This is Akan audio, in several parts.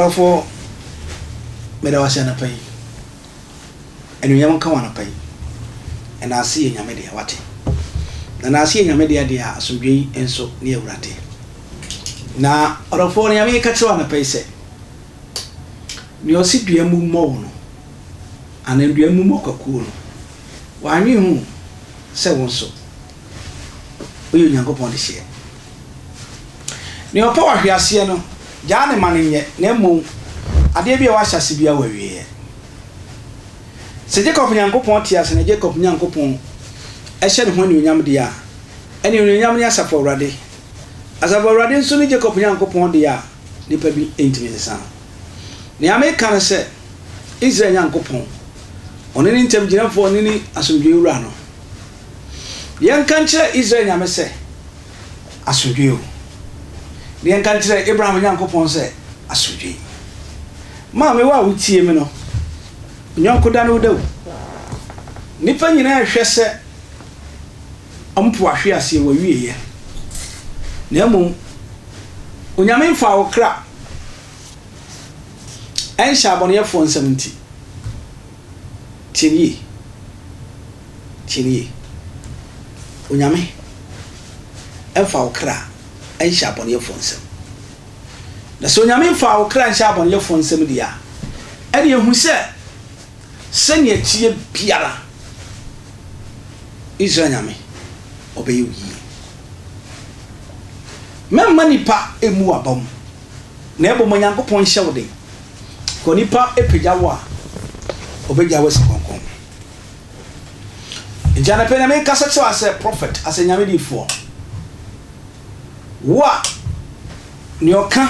Ɔdɔfoɔ, meda wo ase anɔpa yi. Anuonyam nka wo anɔpa yi. Ɛnaase yɛ Nyame dea, wate? Na naase yɛ Nyame dea deɛ a, asomdwoeɛ yi nso ne Awurade. Na ɔdɔfoɔ, nea meka kyerɛ wo anɔpa yi sɛ, nea ɔse dua mu mmɔ wo no, anaa dua mu mmɔ kwakuo no, wannwen ho sɛ wo nso woyɛ Onyankopɔn dehyeɛ. Nea ɔpɛ w'ahweaseɛ no, gyaa no ma no nyɛ, na mmom adeɛ bi a wahyɛ ase biara wɔ awieɛ. Sɛ Jacob Nyankopɔn te ase na Jacob Nyankopɔn hyɛ ne ho anuonyam deɛ a, ɛnneɛ anuonyam ne Asafo Awurade. Asafo Awurade nso ne Jacob Nyankopɔn deɛ a, nnipa bi ntumi nsesa no. Nea meka ne sɛ, Israel Nyankopɔn, ɔno ne ntamgyinafoɔ ne ne asomdwoeɛ wura no. Yɛnka nkyerɛ Israel Nyame sɛ, Asomdwoe o. Na yɛnka nkyerɛ Abraham Nyankopɔn sɛ, Asomdwoe. Maame, wo a wutie me no, yɔnko da ne wo da o. Nnipa nyinaa rehwɛ sɛ wɔpo ahweaseɛ wɔ awieɛ. Na mmom, Onyame mfaa wo kra nhyɛ abɔneyɛfoɔ nsam nti, tie no yie. Tie no yie. Onyame mfa wo kra nhyɛ abɔneyɛfoɔ nsam. Na sɛ Onyame mfaa wo kra nhyɛ abɔneyɛfoɔ nsam deɛ a, ɛneɛ hu sɛ, sɛnea ɛteɛ biara, Israel Nyame, ɔbɛyɛ wo yie. Mɛmma nnipa mmu w'aba mu, na mmom Onyankopɔn nhyɛ wo den. Ka onipa pagya wo a, ɔbɛgya wo asi kɔnkɔn. Nti anɔpa yi na mekasa kyerɛ wo asɛ prophet, asɛ Nyame difoɔ. Wo a nea ɔka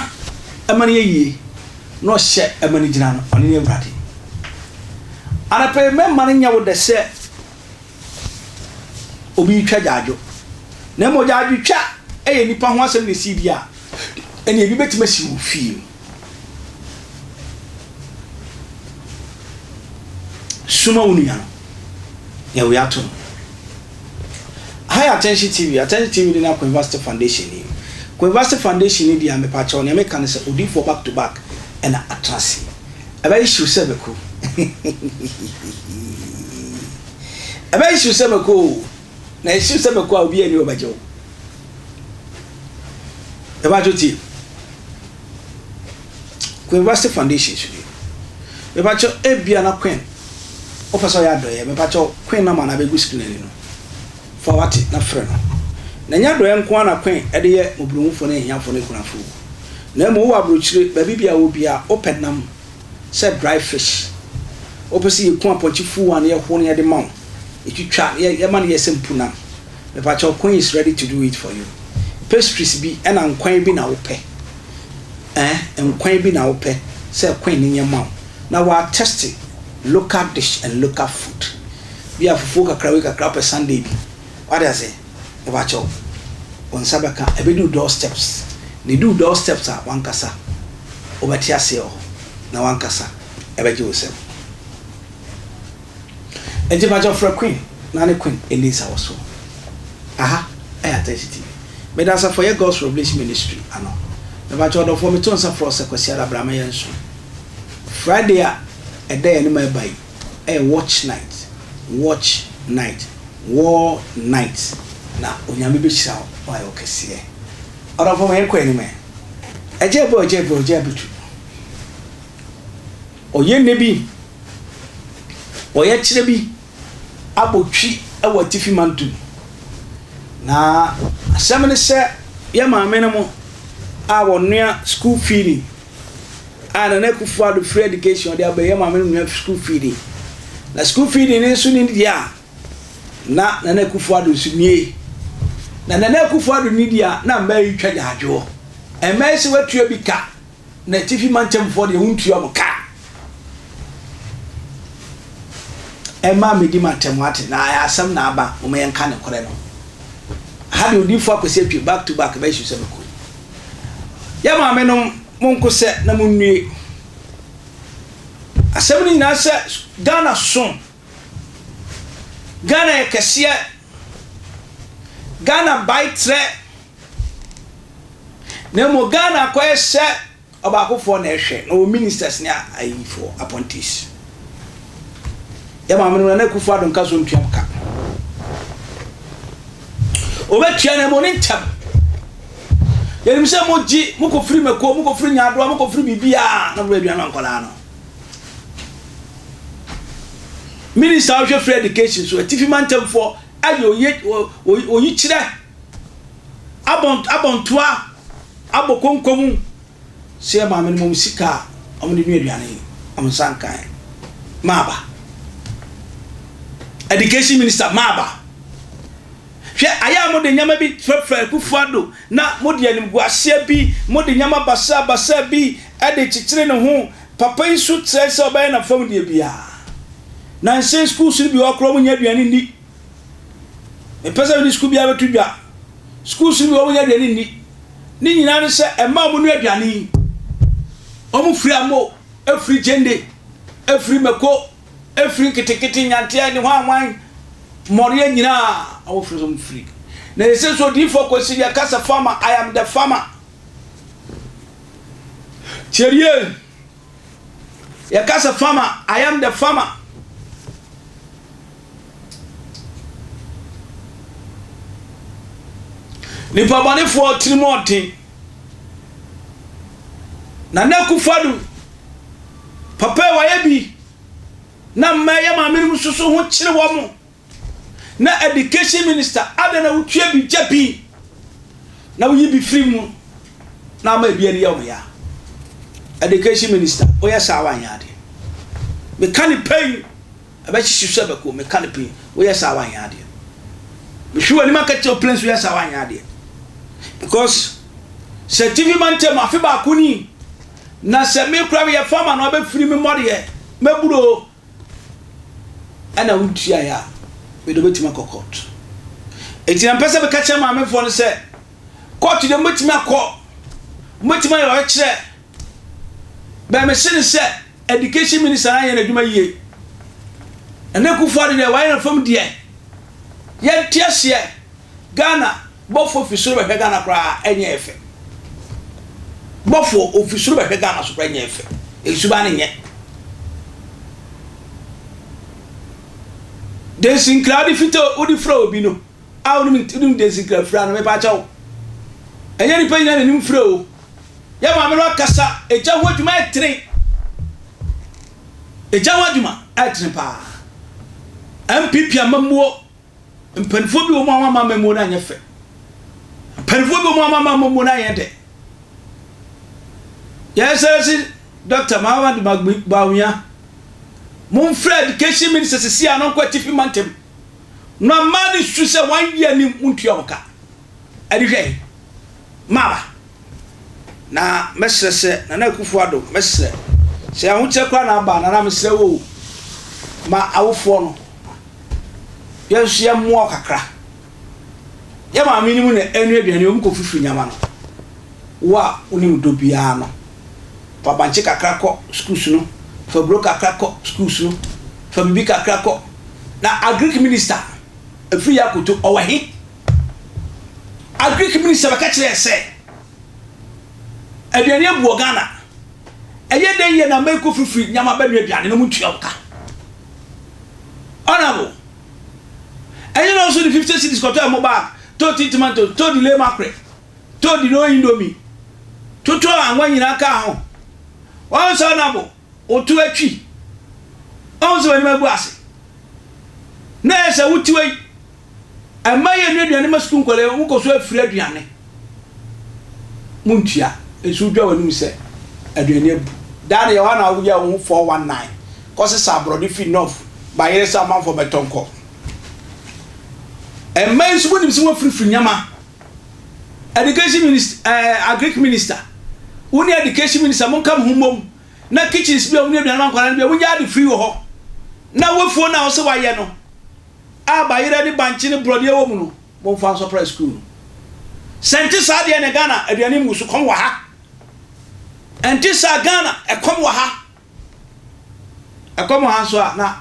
ma no yɛ yie na ɔhyɛ ma no gyina no, ɔno ne Awurade. Anɔpa yi mɛmma no nyɛ wo dɛ sɛ obi retwa gyaadwo. Na mmom gyaadwotwa yɛ nnipa ho asɛm na ɛsii bi a, ɛnna ebi bɛtumi asi wo fie mu. Suma wo nua no, nea wei ato no. Aha yɛ Attention TV, Attention TV de na Queen Foundation ni. Queen Foundation ni deɛ mepa kyɛw, nea meka ne sɛ odiifoɔ back to back ɛna atena ase. Ɛbɛyɛ hyew sɛ mako. Ɛbɛyɛ hyew sɛ mako o. Na ɛhyew sɛ mako a obi ani ɔbɛgye wo. Ɛbɛgye tie. Queen Vasti Foundation so nie. Mepakyɛw ebia na Queen wopɛ sɛ ɔyɛ adɔeɛ mepakyɛw Queen number no abɛgu screen ani no fa wate na frɛ no. Na ɛnyɛ adɔeɛ nko ara na Queen de yɛ mmɔborɔhufoɔ ne ahiafoɔ ne akunafoɔ o. Na mmom wowɔ aburokyire baabi biara wɔ biara wopɛ nam sɛ dry fish wopɛ sɛ yɛku apɔnkye full one yɛho na yɛde ma wo yɛtwitwa yɛma no yɛ sɛ mpunam mepakyɛw Queen is ready to do it for you. Pastries bi ɛna nkwan bi na wopɛ. Eh nkwan bi na wopɛ sɛ queen no nyɛ ma wo na wa test local dish and local food bi a fufuo kakra wei kakra wopɛ Sunday bi wate ase mepakyɛw wo nsa bɛka ɛbɛdu wo door steps na ɛdu wo door steps a wankasa wobɛte aseɛ wɔ hɔ na wankasa ɛbɛgye wo nsam Enti pakyɛw frɛ Queen na ne Queen nni nsawɔsoɔ. Aha ɛyɛ Attention TV. Meda asafo a ɛyɛ God's Revelation Ministry ano. Mepakyɛw ɔdɔfoɔ meto nsa frɛ wo sɛ Kwasiada bra mɛyɛ nso. Friday a ɛda yɛn anim a ɛba yi ɛyɛ watch night, watch night, war night na Onyame bɛhyira wo na wayɛ wo kɛseɛ. Ɔdɔfoɔ ma yɛnkɔ yɛn anim ɛ. Ɛgya ɛbɔ ɛgya ɛbɔ ɛgya ɛbɛtu. Ɔyɛ nne bi ɔyɛkyerɛ bi abɔ twi wɔ atifi mantam. Na asɛm ne sɛ yɛn maame no mo a wɔnoa school feeding a Nana Akufo Addo free education ɔde aba yɛn maame no noa school feeding. Na school feeding no nso ne deɛ a na Nana Akufo Addo nso nie. Na Nana Akufo Addo ni deɛ a na mmaa yi twa gyaadwoɔ. Mmaa yi sɛ watua bi ka Na atifi mantamfoɔ deɛ wontua wɔn ka. Ɛmma mmɛdi m'atɛm wate na ayɛ asɛm na aba momma yɛnka nokorɛ no. Aha deɛ odiyifoɔ Akwasi Antwi back to back bɛhyew sɛ mako. Yɛ maame nom monko sɛ na monnue. Asɛm no nyinaa sɛ Ghana so. Ghana yɛ kɛseɛ. Ghana bae trɛ. Na mmom Ghana akɔyɛ sɛ Ɔbaakofoɔ na ɛhwɛ na ɔwɔ ministers ne ayifoɔ appointees. Yɛ maame no Nana Akufo Addo nka so ntua ka. Ɔbɛtua na mmom ne ntɛm. Yɛnim sɛ mogye mokɔfiri mako, mokɔfiri nyaadoa, mokɔfiri biribiara na mobɛ aduane ma nkwadaa no. Minister a ɔhwɛ free education so atifi mantamfoɔ ayɛ oye oyikyerɛ abɔ abɔntoa abɔ konko mu sɛ yɛ maame no mom sika a wɔde nua aduane yi wɔn nsa nkan maaba education minister maaba hwɛ ayɛ a mode nneɛma bi frɛfrɛ Akufo Addo na mode animguaseɛ bi mode nneɛma basaa basaa bi de kyekyere ne ho papa yi so kyerɛ sɛ ɔbɛyɛ n'afam deɛ biara nansa yi schools no bi wɔ koraa wɔn nyɛ aduane nni Mempɛ sɛ mede sukuu biara bɛto dwa. Schools no bi wɔ hɔ wɔnnya aduane nni. Ne nyinaa ne sɛ ɛma wɔn nua aduane yi. Wɔn firi amo, efiri gyende, efiri mako, efiri nketenkete, nyanteɛ ne hwan hwan, mmɔreɛ nyinaa wɔn firi so wɔn firi. Na yɛsɛ so odiyifoɔ Kwesi yɛ kasa farmer, I am the farmer. Kyerɛ Yɛka sɛ farmer, I am the farmer. Nipa bɔnefoɔ tirim ɔden. Nana Akufo-Addo, papa yi wayɛ bi na mma ɛyɛ maame no mu soso ho kyere wɔn. Na education minister adɛn na wotua bi gya bi na woyi bi firi mu na ama ebi ani yɛ wɔn ya. Education minister woyɛ saa wanyɛ adeɛ. Meka ne pɛn ɛbɛhyehye so ɛbɛko meka ne pɛn woyɛ saa wanyɛ adeɛ. Mehwe w'anim aka kyerɛ plane so woyɛ saa wanyɛ adeɛ. Because sɛ TV mantam afe baako ni na sɛ me kura meyɛ farmer na ɔbɛfiri me mmɔdeɛ mɛburo ɛna wontuaeɛ a, mede wobɛtumi akɔ court. Enti na mpɛ sɛ meka kyerɛ maamefoɔ no sɛ, court deɛ mobɛtumi akɔ, mobɛtumi ayɛ ɔyɛkyerɛ. Bɛn mese ne sɛ education minister no anyɛ n'adwuma yie. Nana Akufo-Addo deɛ wayɛ no fam deɛ. Yɛnte aseɛ. Ghana bɔfoɔ fi soro bɛhwɛ Ghana koraa ɛnyɛ yɛ fɛ. Bɔfoɔ ofi soro bɛhwɛ Ghana so koraa ɛnyɛ yɛ fɛ. Nsuban no nyɛ. Densinkra wode fita wode fira obi no a wonim wonim densinkra fira no mepa kyɛw. Ɛnyɛ nipa nyinaa na nim fira o. Yɛ maame no akasa egya ho adwuma ɛtene. Egya ho adwuma ɛtene paa. MPP amammuo Mpanimfoɔ bi wɔ mu a wɔama amammuo no anyɛ fɛ. Mpanimfoɔ bi wɔ mu a wɔama amammuo no anyɛ dɛ. Yɛn Excellency Dr. Mahamadou Bawumia, momfrɛ Education Minister sisi a no nkɔ atifi mantam na mmaa no su sɛ wɔn year ni montua wɔn ka. Ɛde hwɛ maba. Na mɛsrɛ sɛ Nana Akufo Addo mɛsrɛ sɛ ahokyerɛ koraa na aba Nana mesrɛ wo o ma awofoɔ no yɛn nso yɛmmoa wo kakra. Yɛn maame no mu na ɛnoa aduane, wɔn kɔ fifiri nyama no. Wo a wonim dɔ biara no, fa bankye kakra kɔ schools no, fa aburo kakra kɔ schools no, fa biribi kakra kɔ. Na agric minister, ɛfiri yɛ akoto, ɔwɔ he? Agric minister bɛka kyerɛɛ sɛ, aduane abu wɔ Ghana. Ɛyɛ dɛn yɛ na mɛkɔ fifiri nyama bɛnoa aduane na wɔntua wo ka? Honourable, ɛnyɛ na ɔso de 50 cedis kɔtɔ ɛmo bag, tɔ tin tomatoes, tɔ delay mackerel, tɔ dino indomie, totɔ anwa nyinaa kaa ho. Wɔn sɛ Honourable, woto atwi. Ɔn sɛ w'anim agu ase. Na ɛyɛ sɛ wote wei. Ɛmma yɛnni aduane ma sukuu nkwadaa yi, wokɔ so afiri aduane. Montua. Nso wodwa w'anim sɛ aduane abu. Daa na yɛwɔ ha na woyɛ wo ho 419 kɔsesa aborɔde fi North ba yere sɛ amanfoɔ bɛtɔ nkɔ. Ɛmma yi nso monim sɛ moafirifiri nneɛma. Education minister, eh, agric minister, wo ne education minister monka mo ho mmom na kitchens bi a wɔne aduane ma nkwadaa no bi a monyɛ ade firi wɔ hɔ na wafuo no a wɔsɛ wayɛ no a bayerɛ ne bankye ne borɔdeɛ wɔ mu no, momfa nsɔpra sukuu no. Sɛ nte saa deɛ ne Ghana aduane mmu so, kɔm wɔ ha. Ɛnte saa Ghana ɛkɔm wɔ ha. Ɛkɔm wɔ ha nso a na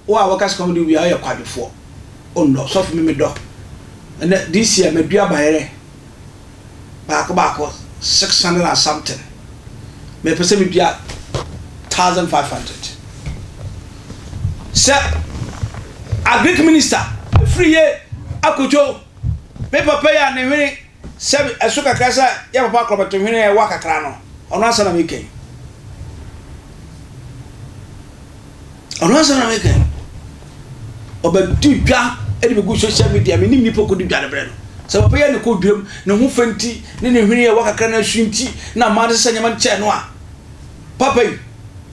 wo a wɔka sɛ kɔm de wia woyɛ kwadwofoɔ. Onnɔ sɔfo me medɔ. Ɛnɛ this year madua bayerɛ baako baako 600 and something. Mepɛ sɛ medua 1500. Sɛ agric minister ɛfiri ye akotwo me papa yi a ne hwene sɛ ɛso kakra sɛ yɛ papa akorɔbɛto hwene a ɛwa kakra no, ɔno ansa na meka yi. Ɔno asɛm na meka yi. Ɔbɛdi dwa de bɛgu social media. Menim nipa kɔdi dwa no berɛ no. Sɛ papa yi a ne kɔ dwam, ne ho fɛ nti, ne ne hwene a ɛwɔ kakra no asu nti, na mmaa no sesa nneɛma no kyɛɛ no a, papa yi,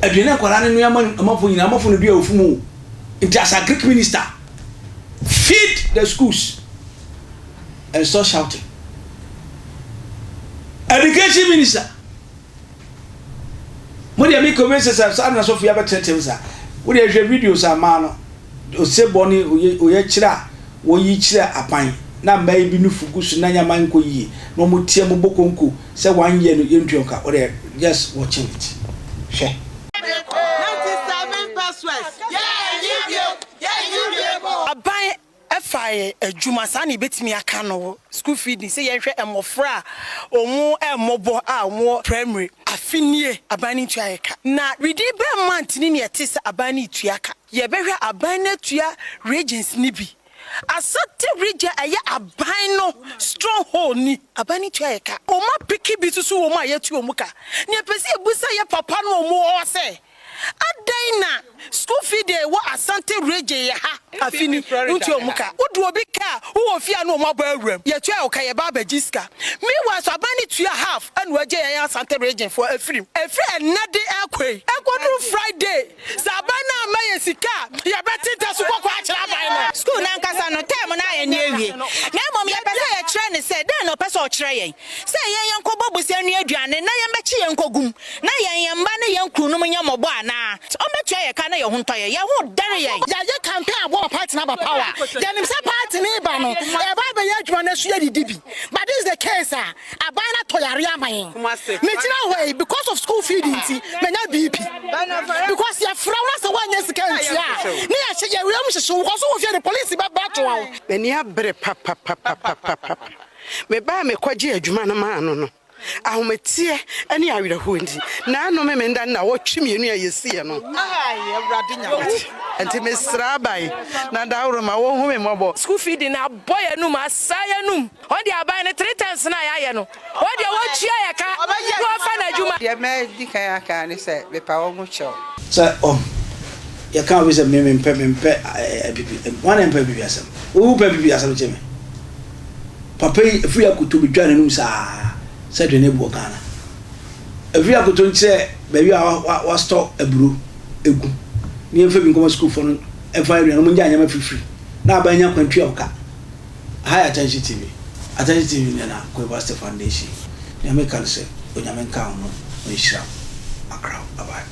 aduane a nkwadaa no noa ma amanfoɔ nyinaa, amanfoɔ no dua wɔ fam o. Nti as agric minister, feed the schools and stop shouting. Education minister, Mo deɛ me kɔ sɛ sɛ saa na sɔfo yi abɛkyerɛkyerɛ me saa. Wo deɛ hwɛ videos a mmaa no osebɔ ne oye oyɛkyerɛ a wɔyi kyerɛ akwan na mmaa yi bi nufu gu so na nneɛma nkɔ yie na wɔn teɛ mu bɔ konko sɛ one year no yɛntua wɔn ka. Wo deɛ just watching it. Hwɛ. 97 pesewas yɛnnye bio yɛnnye bio. Aban Ɛfa yɛ adwuma saa na yɛbɛtumi aka no wɔ school feeding sɛ yɛnhwɛ mmɔfra a wɔn mmɔbɔ a wɔn wɔ primary afe nie aban no ntua yɛ ka na within bɛɛ month ni na yɛte sɛ aban no retua ka yɛbɛhwɛ aban no atua regions no bi Asante region a ɛyɛ aban no stronghold ni aban no ntua yɛ ka wɔn apeke bi nso so wɔ mu a yɛtua wɔn ka na yɛpɛ sɛ yɛbusa yɛ papa no wɔn wɔ hɔ sɛ Adɛn na school fee deɛ ɛwɔ Asante region yɛ ha afe ni wontua ɔmo ka? Wode obi ka a wowɔ fie a na ɔmo abɔ awuram yɛtua wo ka yɛba abɛgye sika meanwhile so aban no tua half ɛna wagye yɛn Asante region foɔ afiri mu ɛfiri ɛnnɛ de ɛkɔ yi ɛkɔduru Friday sɛ aban no amma yɛn sika a yɛbɛte ntasu kɔkɔɔ akyerɛ aban no. School no ankasa no, term no ayɛ ne awie, na mmom yɛpɛ sɛ yɛkyerɛ no sɛ dɛn na ɔpɛ sɛ ɔkyerɛ yɛn. Sɛ yɛn yɛnkɔbɔ bosea nnua aduane na yɛmmɛkye yɛn nkɔgu mu, na yɛn, yɛn mma ne yɛn kununom nyɛ mmɔbɔ anaa? Ɔmmɛtua yɛn ka na yɛn ho ntɔ yɛn. Yɛn ho dɛre yɛn. Yɛayɛ campaign aboa party no aba power. Yɛnim sɛ party no reba no, ɛreba abɛyɛ adwuma no so yɛdidi bi. But this is the case a, aban no atɔ yareɛ ama yɛn. Megyina hɔ yi, because of school feeding nti, manya BP. Because yɛfrɛ wo na sɛ woannya sika antua a, ne yɛhyɛ, yɛn yam hyehye wo. Because wowɔ fie de, police bɛtoa wo. M'ani abere papapapapapa. Me ba a mekɔgyee adwuma no maa no no, ahometeɛ ne awerɛhoɔ nti, n'ano Memenda nnawɔtwe mmienu a yɛsiiɛ no. Nti mesrɛ aban na dawuroma wɔnhu me mmɔbɔ. School feeding no abɔ yɛn anum, asaa yɛn anum. Wɔn deɛ aban no three times no a yɛayɛ no, wɔn deɛ wɔntua yɛn ka na wɔmfa no adwuma. Deɛ mɛdi kan aka ara ne sɛ mepa wɔn kyɛw. Sɛ ɔh yɛka obi sɛ me mempɛ mempɛ abibi hwan na ɛmpɛ abibi asɛm wo wopɛ abibi asɛm kye me papa yi ɛfiri akoto bɛtwa n'anum saa sɛ aduane abu wɔ Ghana ɛfiri akoto nkyerɛ baabi a wa wa stɔ aburo egu ne yɛmfa bi nkɔma sukuufoɔ no ɛmfa aduane wɔn ngya nneɛma firifiri na aban nya kwan tua wo ka Aha yɛ Attention TV Attention TV ne na Koiba State Foundation nea meka ne sɛ Onyame nka wo ho ɔnhyira wo makra wo bye bye.